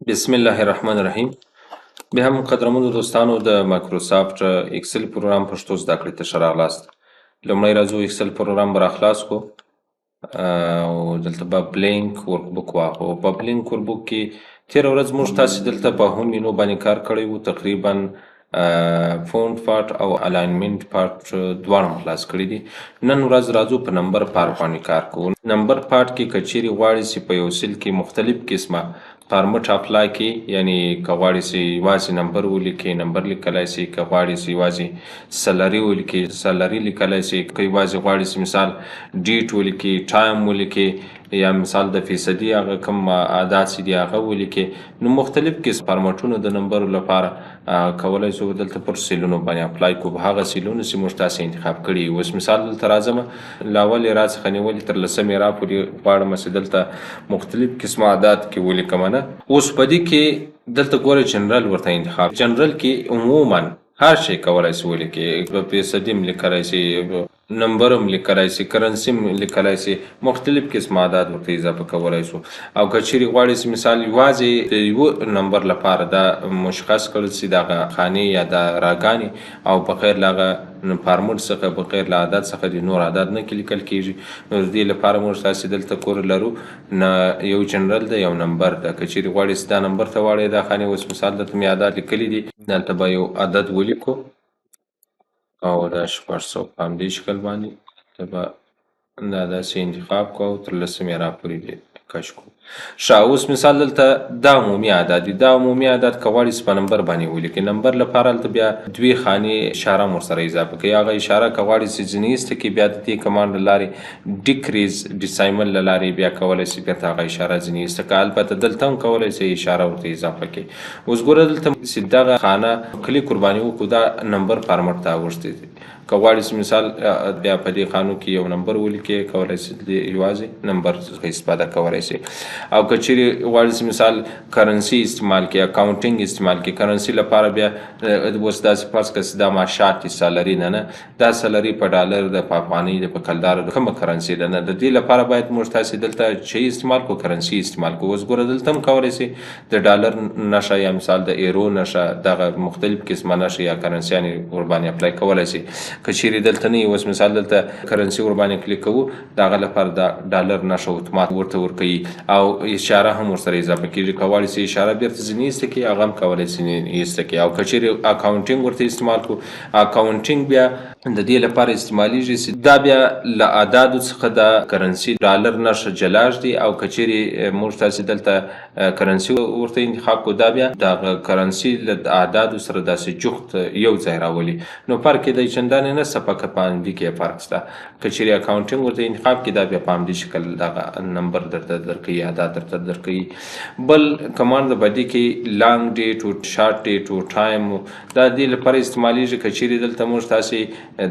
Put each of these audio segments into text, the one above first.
بسم الله الرحمن الرحیم. بیا هم قدرمنو دوستانو، د مایکروسافټ اکسل پروګرام پښتو زده کړې ته ښه راغلاست. لومړی راځو اکسل پروګرام به راخلاص کړو او دلته به blank workbook واخلو. په blank workbook کې تېره ورځ موږ تاسې دلته په home menu باندې کار کړی و، تقریبا font part او alignment part دواړه مو خلاص کړي دي. نن ورځ راځو په number part باندې کار کوو. number part کې که چیرې غواړي چې په یو cell کې مختلف قسمه format apply کړي، یعنی که غواړي چې یوازې نمبر ولیکي نمبر لیکلی شي، که غواړي چې یوازې salary ولیکي salary لیکلی شي، که یوازې غواړي چې مثال date ولیکي، time ولیکي، یا مثال د فیصدي هغه کوم اعداد چې دي هغه ولیکي، نو مختلف قسم فارمټونو د نمبرو لپاره کولی شو دلته پر cell ونو باندې apply کړو، په هغه cell ونو چې موږ تاسې انتخاب کړي. اوس مثال دلته راځم له اولې را څخه نیولې تر لسمې را پورې غواړم چې دلته مختلف قسمه اعداد کې ولیکم. نه اوس په دې کې دلته ګوره جنرال ورته انتخاب، جنرال کې عموما هر شی کولای شي ولیکي، فیصدي هم لیکلی شي، نمبر هم لیکلی شي، currency هم لیکلی شي، مختلف قسمه اعداد ورته اضافه کولای شو. او که چیرې غواړي چې مثال یوازې د یو نمبر لپاره دا مشخص کړل شي دغه خانې یا دا راګانې، او بغیر له هغه فارمټ څخه بغیر له عدد څخه د نور عدد نه کې لیکل کېږي، نو د دې لپاره موږ تاسې دلته کور لرو نه یو جنرال ده یو نمبر ده. که چیرې غواړي چې دا نمبر ته واړوي دا خانې، اوس مثال دلته مې عدد لیکلي دي، دلته به یو عدد ولیکو او دا 600 په همدې شکل باندې ته به دا داسې انتخاب کړو او تر لسمې را پورې دې کش کړو. ښه، اوس مثال دلته دا عمومي اعداد دي، دا عمومي اعداد که غواړي چې په نمبر باندې ولیکي، نمبر لپاره هلته بیا دوې خانې اشاره هم ورسره اضافه کوي. هغه اشاره که غواړي چې ځینې ایسته کړي، بیا د دې command له لارې decrease decimal له لارې بیا کولی شي بېرته هغه اشاره ځینې ایسته کړي. البته دلته هم کولی شي اشاره ورته اضافه کړي. اوس ګوره دلته چې دغه خانه کلیک ورباندې وکړو، دا نمبر فارمټ ته اوښتی دی. که غواړي چې مثال بیا په دې خانو کې یو نمبر ولیکي، کولی شي یوازې نمبر څخه استفاده کولی شي. او که چیرې غواړي چې مثال currency استعمال کړي، accounting استعمال کړي، currency لپاره بیا اوس داسې فرض کړه چې دا معاشات دي، salary ده، نه دا salary په ډالر ده، په افغانۍ ده، په کلدار ده، کومه currency ده، نه د دې لپاره باید موږ تاسې دلته چې استعمال کړو currency استعمال کړو. اوس ګوره دلته هم کولی شي د ډالر نښه یا مثال د ایرو نښه، دغه مختلف قسمه نښه یا currency یانې ورباندې apply کولی شي. که چیرې دلته نه وي، اوس مثال دلته currency ورباندې کلیک کوو، د هغه لپاره د ډالر نښه اتومات ورته ورکوي او اشاره هم ورسره اضافه کېږي. که غواړي چې اشاره بېرته ځینې ایسته کړي، هغه هم کولی شي ایسته کړي. او که چیرې accounting ورته استعمال کړو، accounting بیا د دې لپاره استعمالیږي چې دا بیا له اعدادو څخه د currency ډالر نښه جلا ږدي، او که چیرې موږ تاسې دلته currency ورته انتخاب کړو، دا بیا دغه currency له اعدادو سره داسې جوخت یو ځای راولي. نو فرق یې دی چندانې نه شته، فقط په همدې کې فرق شته. که چیرې accounting ورته انتخاب کړي، دا بیا په همدې شکل دغه نمبر درته درکوي، اعداد درته درکوي. بل command په دې کې long date او short date او time، دا دې لپاره استعمالیږي که چیرې دلته موږ تاسې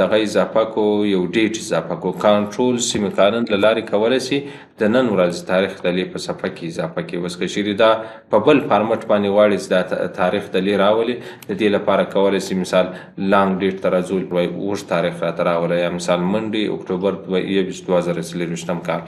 دغه اضافه کړو، یو date اضافه کړو، control semicolon له لارې کولی شي د نن ورځې تاریخ د لې په صفحه کې اضافه کړي. اوس که چیرې دا په بل فارمټ باندې غواړي چې دا تاریخ د لې راولي، د دې لپاره کولی شي مثال long date ته راځو، اوږد تاریخ راته راولي، یا مثال Monday اکتوبر 21 2024 کال،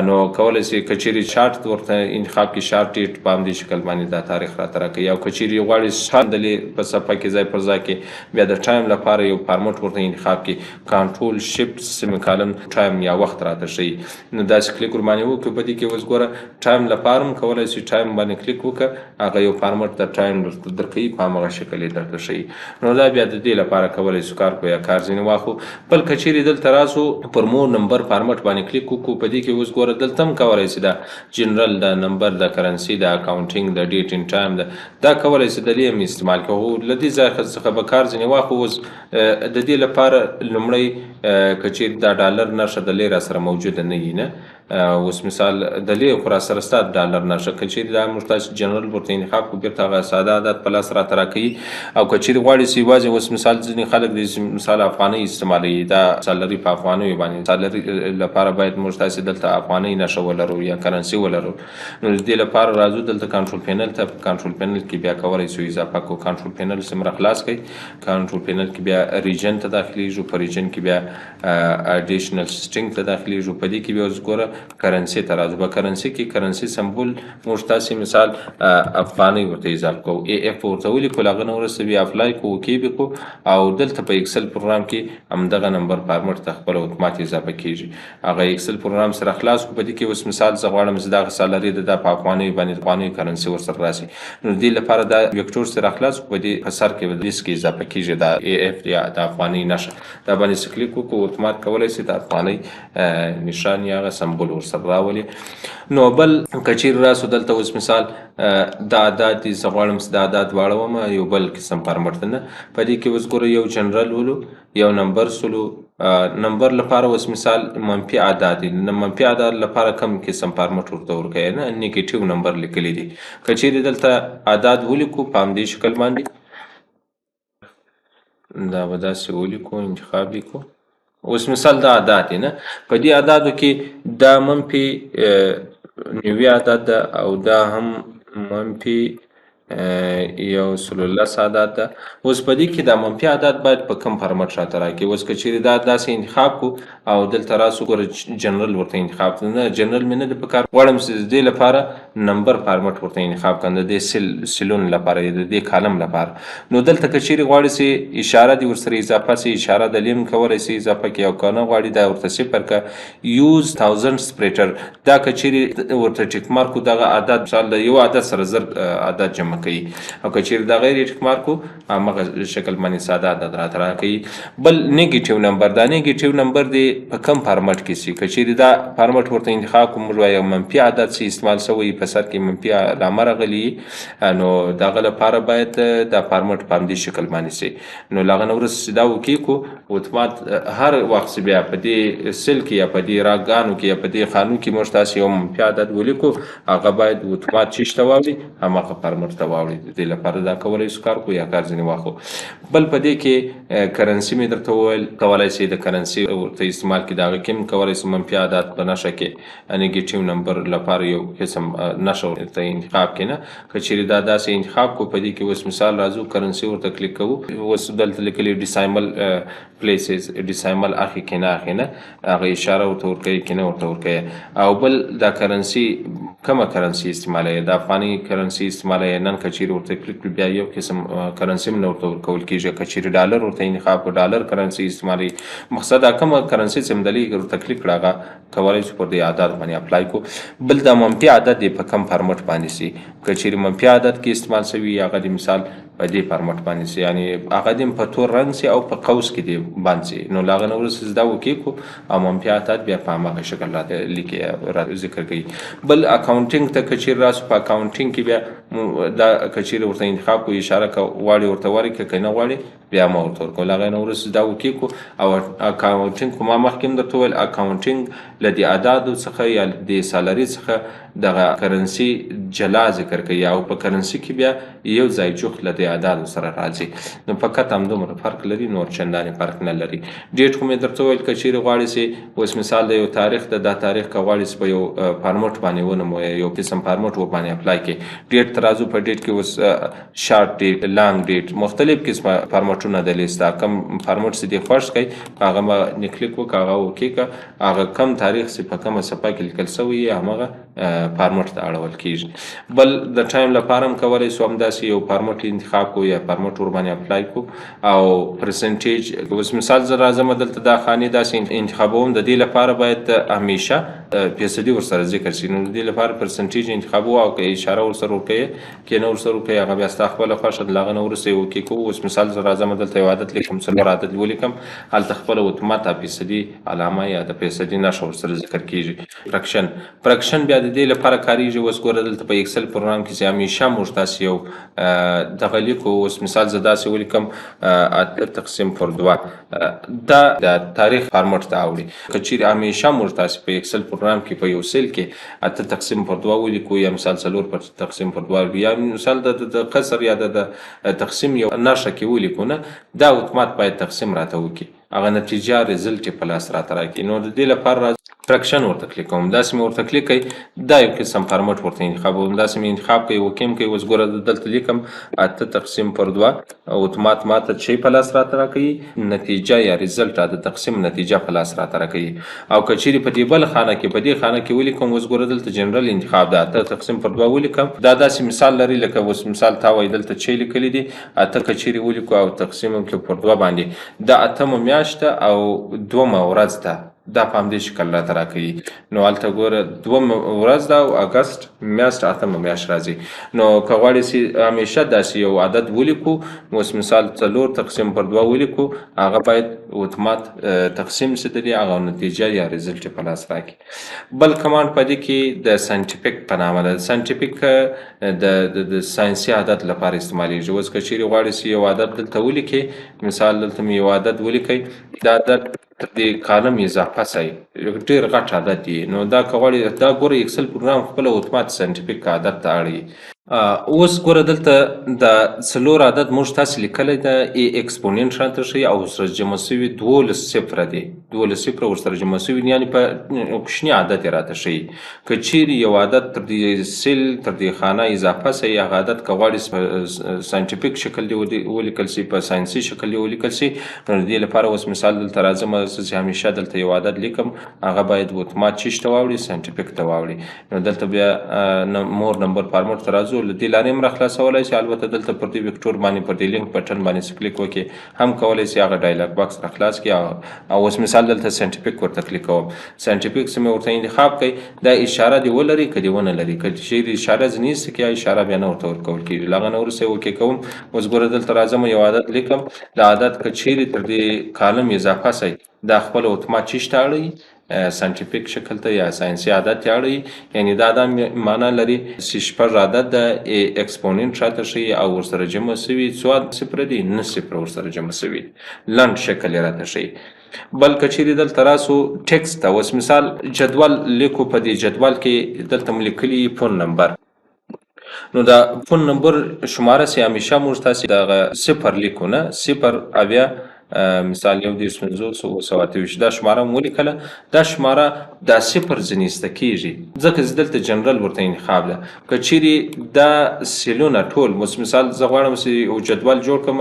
نو کولی شي که چیرې شارټ ورته انتخاب کړي، short date په همدې شکل باندې دا تاریخ راته راکوي. او که چیرې غواړي time د لې په صفحه کې ځای پر ځای کړي، بیا د time لپاره یو فارمټ ورته انتخاب کړي، control shift semicolon time یا وخت راته ښیي. نو داسې کلیک ورباندې وکړو، په دې کې اوس ګوره time لپاره هم کولی شي time باندې کلیک وکړه، هغه یو فارمټ د time درته درکوي، په هماغه شکل یې درته ښیي. نو دا بیا د دې لپاره کولی شو کار کړو یا کار ځینې واخلو. بل که چیرې دلته راسو پر more number format باندې کلیک وکړو، په دې کې اوس ګوره دلته هم کولی شي دا جنرال، دا نمبر، دا currency، دا accounting، دا date and time، دا کولی شي د دې هم استعمال کړو. خو له دې ځای څخه به کار ځینې واخلو. اوس د دې لپاره لومړی که چیرې دا ډالر نښه د لې را سره موجوده نه وي، نه اوس مثال د لې خو را سره ستا ډالر نښه، که چیرې دا موږ تاسې جنرال ورته انتخاب کړو، بېرته هغه ساده عدد په لاس راته راکوي. او که چیرې غواړي چې یوازې اوس مثال ځینې خلک دي چې مثال افغانۍ استعمالوي، دا salary په افغانیو باندې، salary لپاره باید موږ تاسې دلته افغانۍ نښه ولرو یا currency ولرو. نو د دې لپاره راځو دلته control panel ته، په control panel کې بیا کولی شو اضافه کړو. control panel څومره خلاص کړئ، control panel کې بیا region ته داخلېږو، په region کې بیا additional setting ته داخلېږو. په دې کې بیا اوس ګوره currency ته راځو. په currency کې currency symbol موږ تاسې مثال افغانۍ ورته اضافه کوو، AF ورته ولیکو، له هغه نه وروسته بیا apply کوو، okay به کوو او دلته په Excel پروګرام کې همدغه نمبر فارمټ ته خپله اتومات اضافه کېږي. هغه Excel پروګرام سره خلاص کړو. په دې کې اوس مثال زه غواړم چې دغه salary د دا په افغانیو باندې افغانیو currency ورسره راشي، نو دې لپاره دا vector سره خلاص کړو. په دې په سر کې لیست کې اضافه کېږي دا AF یا د افغانۍ نښه، دا باندې څه کلیک وکړو اتومات کولی شي د افغانۍ نشان یا هغه symbol ورسره راولي. نو بل که چیرې راسو دلته اوس مثال دا اعداد دي، زه غواړم چې دا اعداد واړوم یو بل قسم فارمټ ته نه. په دې کې اوس ګوره یو جنرل ولو، یو نمبر سولو. نمبر لپاره اوس مثال منفي اعداد دي، منفي اعداد لپاره کم قسم فارمټ ورته ورکوي نه، negative number لیکلي دي. که چیرې دلته اعداد ولیکو په همدې شکل باندې دا به داسې ولیکو، انتخاب یې کړو. اوس مثال دا اعداد دي نه، په دې اعدادو کې دا منفي 90 عدد ده او دا هم منفي 110 عدد ده. اوس په دې کې دا منفي عدد باید په کوم فارمټ راته راکړي؟ اوس که چیرې دا داسې انتخاب کړو او دلته راسو ګوره جنرل ورته انتخاب کړو، نه جنرل مې نه دی پکار، غواړم چې د دې لپاره نمبر فارمټ ورته انتخاب کړم، د دې cell ونو لپاره، د دې column لپاره. نو دلته که چیرې غواړي چې اشاره دې ورسره اضافه شي، اشاره د لیم کولی شي اضافه کړي، او که نه غواړي دا ورته صفر کړه. use thousand separator، دا که چیرې ورته tick mark کړو دغه عدد مثال د یو عدد سره 1000 عدد جمع کوي، او که چیرې دا غیر tick mark کړو همغه شکل باندې ساده عدد راته راکوي. بل negative number، دا negative number دی په کوم فارمټ کې سي؟ که چیرې دا فارمټ ورته انتخاب کړو، موږ وایو منفي عدد چې استعمال شوی په سر کې منفي علامه راغلي، نو د هغه لپاره باید دا فارمټ په همدې شکل باندې سي. نو له هغه نه وروسته چې دا okay کړو اتومات هر وخت چې بیا په دې cell کې یا په دې راګانو کې یا په دې خانو کې موږ تاسې یو منفي عدد ولیکو، هغه باید اتومات چیش ته واوړي، هماغه فارمټ ته واوړي. د دې لپاره دا کولی شو کار کړو یا کار ځینې واخلو. بل په دې کې currency مې درته وویل، کولی شئ د currency ورته استعمال کړئ، د هغه کې هم کولی شئ منفي عدد په نښه کې negative number لپاره یو قسم نښه ورته انتخاب کړئ. نه که چیرې دا داسې انتخاب کړو، په دې کې اوس مثال راځو currency ورته کلیک کوو، اوس دلته لیکلي decimal places، decimal اخلي که نه اخلي، نه هغه اشاره ورته ورکوي که نه ورته ورکوي. او بل دا currency کومه currency استعمالوي، د افغاني currency استعمالوي، نن که چیرې ورته کلیک کړو بیا یو قسم currency هم نه ورته ورکول کېږي. که چیرې ډالر ورته انتخاب کړو ډالر currency استعمالوي. مقصد دا کومه currency چې هم دلې ورته کلیک کړه هغه کولی شو پر دې اعداد باندې apply کړو. بل دا منفي عدد دی په کوم فارمټ باندې سي، که چیرې منفي عدد کې استعمال شوي هغه د مثال په دې فارمټ باندې سي، یعنې هغه دې په تور رنګ سي او په قوس کې دې باندې سي. نو له هغه نه وروسته چې دا okay کړو او منفي عدد بیا په هماغه شکل راته لیکي را ذکر کوي. بل accounting ته که چیرې راسو، په accounting کې بیا دا که چیرې ورته انتخاب کړو، اشاره که غواړي ورته ورکړي، که نه غواړي بیا ما ورته ورکړو. له هغې نه وروسته دا okay کړو. او accounting خو ما مخکې هم درته وویل، accounting له دې اعدادو څخه یا دې salary څخه دغه currency جلا ذکر کوي، او په currency کې بیا یو ځای جوخت له دې اعدادو سره راځي. نو فقط همدومره فرق لري، نور چندانې فرق نه لري. date خو مې درته وویل، که چیرې غواړې چې اوس مثال د یو تاریخ ده، دا تاریخ که غواړې چې په یو فارمټ باندې ونوموې، یو قسم فارمټ ورباندې apply کړې، date ته راځو. په date کې اوس short date، long date، مختلف قسمه فارمټونه د لیسته، کوم فارمټ چې دې خوښ کړي په هغه باندې کلیک وکړه، هغه okay کړه، هغه کم تاریخ چې په کومه صفحه کې لیکل شوی یې هماغه فارمټ ته اړول کېږي. بل د time لپاره هم کولی شو همداسې یو فارمټ انتخاب کړو یا فارمټ ورباندې apply کړو. او percentage اوس مثال زه راځم دلته دا خانې داسې انتخابوم، د دې لپاره باید همیشه فیصدي ورسره ذکر شي. نو د دې لپاره percentage انتخابوو او که اشاره ورسره ورکوې که نه ورسره ورکوې هغه بیا ستا خپله خوښه ده. له هغه نه وروسته یې okay کوو. اوس مثال زه راځم دلته یو عدد لیکم، 4 عدد ولیکم، هلته خپله اتومات فیصدي علامه یا د فیصدي نښه ورسره ذکر کېږي. fraction بیا د دې لپاره کارېږي. اوس ګوره دلته په Excel پروګرام کې چې همیشه موږ تاسې یو دغه لیکو، اوس مثال زه داسې ولیکم 8 تقسیم پر 2، دا د تاریخ فارمټ ته اوړي. که چیرې همیشه موږ تاسې په Excel پروګرام کې په یو cell کې 8 تقسیم پر 2 ولیکو، یا مثال 4 پر تقسیم پر 2، یا مثال د قصر یا د تقسیم یو نښه کې ولیکو، نه دا اتومات باید تقسیم راته وکړي، هغه نتیجه result یې په لاس راته راکړي. نو د دې لپاره fraction ورته کلیک کوم، داسې مې ورته کلیک کوي، دا یو قسم فارمټ ورته انتخابوم، داسې مې انتخاب کوي، okay م کوي. اوس ګوره دلته لیکم 8 تقسیم پر 2، اتومات ماته چې په لاس راته راکوي نتیجه یا result، د تقسیم نتیجه په لاس راته راکوي. او که چیرې په دې بل خانه کې، په دې خانه کې ولیکم، اوس ګوره دلته جنرال انتخاب ده، 8 تقسیم پر 2 ولیکم، دا داسې مثال لري لکه اوس مثال تا وایي دلته چې لیکلي دي 8 که چیرې ولیکو او تقسیم کړو پر 2 باندې، دا 8مه میاشت او 2مه ورځ ده، دا په همدې شکل راته راکوي. نو هلته ګوره 2مه ورځ ده او اګست میاشت 8مه میاشت راځي. نو که غواړې چې همیشه داسې یو عدد ولیکو، اوس مثال 4 تقسیم پر 2 ولیکو، هغه باید اتومات تقسیم سي د دې هغه نتیجه یا result یې په لاس راکړي. بل command په دې کې د scientific په نامه ده. scientific د ساینسي عدد لپاره استعمالیږي. اوس که چیرې غواړې چې یو عدد دلته ولیکې، مثال دلته مې یو عدد ولیکئ، دا عدد تر دې column اضافه سي، ډېر غټ عدد دی. نو دا که غواړې، دا ګوره Excel پروګرام خپله اتومات scientific عدد ته اړوي. اوس ګوره دلته د 4 عدد موږ تاسې لیکلی ده، ای exponent راته ښیي او ورسره جمع سوي 12 صفره دي، 12 صفره ورسره جمع سوي، یعنې په کوچني عدد یې راته ښیي. که چیرې یو عدد تر دې cell تر دې خانه اضافه سي، هغه عدد که غواړې په scientific شکل دې ولیکل سي، په ساینسي شکل دې ولیکل سي، نو د دې لپاره اوس مثال دلته راځم، زه چې همیشه دلته یو عدد لیکم، هغه باید اتومات چیش ته واوړي، scientific ته واوړي. نو دلته بیا more number format ته راځو، له دې لارې هم راخلاصولی سي. البته دلته پر دې vector باندې پر دې link button باندې چې کلیک وکړي هم کولی سي هغه dialog box راخلاص کړي. او اوس مثال دلته scientific ورته کلیک کوم، scientific چې مې ورته انتخاب کړي، دا اشاره دې ولري که دې ونه لري، که چیرې اشاره ځینې ایسته کړي اشاره بیا نه ورته ورکول کېږي. له هغه نه وروسته یې okay کوم. اوس ګوره دلته راځم، یو عدد لیکم، دا عدد که چیرې تر دې column اضافه سي، دا خپله اتومات چیش ته اړوي، scientific شکل ته یا ساینسي عدد ته اړوي. یعنې دا دا معنا لري چې 6 عدد د exponent راته ښیي او ورسره جمع سوي څو صفره دي، 9 صفره ورسره جمع سوي، لنډ شکل یې راته ښیي. بل که چیرې دلته راسو text ته، اوس مثال جدول لیکو، په دې جدول کې دلته مو لیکلي phone number، نو دا phone number شماره سي همیشه موږ تاسې دغه صفر لیکو، نه صفر اویا مثال 31 50 728، دا شماره مو ولیکله، دا شماره دا صفر ځینې ایسته کېږي، ځکه چې دلته جنرال ورته انتخاب ده. که چیرې دا cell ونه ټول، اوس مثال زه غواړم چې یو جدول جوړ کړم،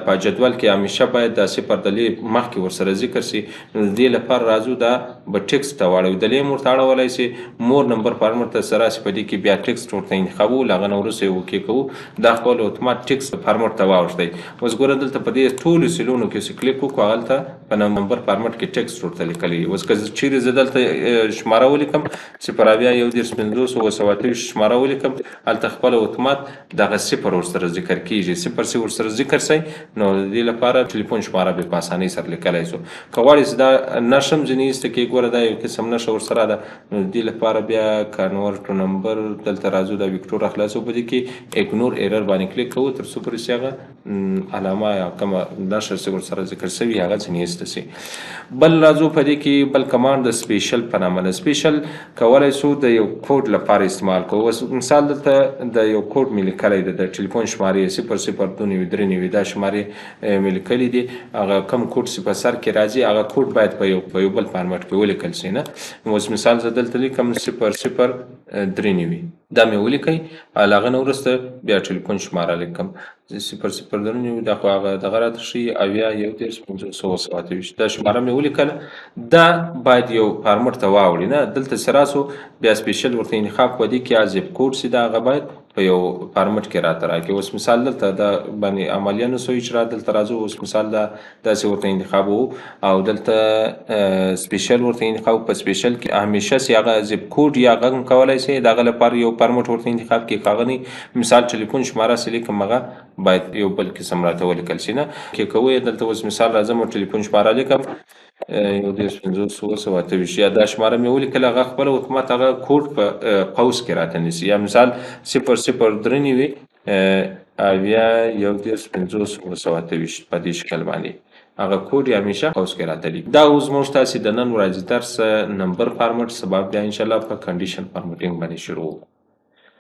په جدول کې همیشه باید دا صفر د لې مخکې ورسره ذکر سي، نو د دې لپاره راځو دا به text ته واړوو، د لې هم ورته اړولی سي، more number format ته سره راسي، په دې کې بیا text ورته انتخابوو، له هغه نه وروسته یې okay کوو، دا خپل اتومات text format ته واوښتی. اوس ګوره دلته په دې ټولو cell ونو کې چې کلیک وکړو، هلته په number format کې text ورته لیکلی. اوس که چیرې زه دلته شماره ولیکم، صفر اویا 31 50 728 شماره ولیکم، هلته خپله اتومات دغه صفر ورسره ذکر کېږي، صفر چې ورسره ذکر سي، نو د دې لپاره ټلیفون شماره به په اسانۍ سره لیکلی سو. که غواړې چې دا نښه هم ځینې ایسته کړې، ګوره دا یو قسم نښه ورسره ده، نو د دې لپاره بیا convert to number دلته راځو، دا vector راخلاصو، په دې کې ignore error باندې کلیک کوو، تر څو پورې چې هغه علامه یا کومه نښه چې ورسره ذکر سوي هغه ځینې ایسته سي. بل راځو په دې کې بل command د special په نامه ده. special کولی سو د یو کوډ لپاره استعمال کوو. اوس مثال دلته د یو کوډ مې لیکلی دی، د ټلیفون شمارې صفر صفر دوه نوي درې نوي، دا شمارې مې لیکلي دي. هغه کوم کوډ چې په سر کې راځي هغه کوډ باید په یو بل فارمټ کې ولیکل سي، نه؟ نو اوس مثال زه دلته لیکم صفر صفر درې نوي، دا مې ولیکئ. له هغه نه وروسته بیا ټلیفون شماره لیکم صفر صفر درې نوي، دا خو هغه دغه راته ښیي اویا 31 50 728، دا شماره مې ولیکله. دا باید یو فارمټ ته واوړي، نه؟ دلته چې راسو بیا special ورته انتخاب کړو، دې کې zip code چې ده هغه باید په یو فارمټ کې راته راکړي. اوس مثال دلته دا باندې عملیه نه سو اجرا، دلته راځو اوس مثال دا داسې ورته انتخابوو او دلته special ورته انتخاب. په special کې همیشه چې هغه zip code یا هغه هم کولی شي د هغه لپاره یو فارمټ ورته انتخاب کړي. که هغه نه مثال ټلیفون شماره چې لیکم هغه باید یو بل قسم راته ولیکل شي، نه؟ کې کوی دلته اوس مثال راځم او ټلیفون شماره لیکم 31 50 728، یا دا شماره مې ولیکله، هغه خپله اتومات هغه کوډ په قوس کې راته نیسي. یا مثال صفر صفر درې نوي اویا 31 50 728 په دې شکل باندې هغه کوډ یې همیشه قوس کې راته لیکي. دا اوس موږ تاسې د نن ورځې درس number format، سبا بیا انشاءالله په condition formatting باندې شروع وکړو.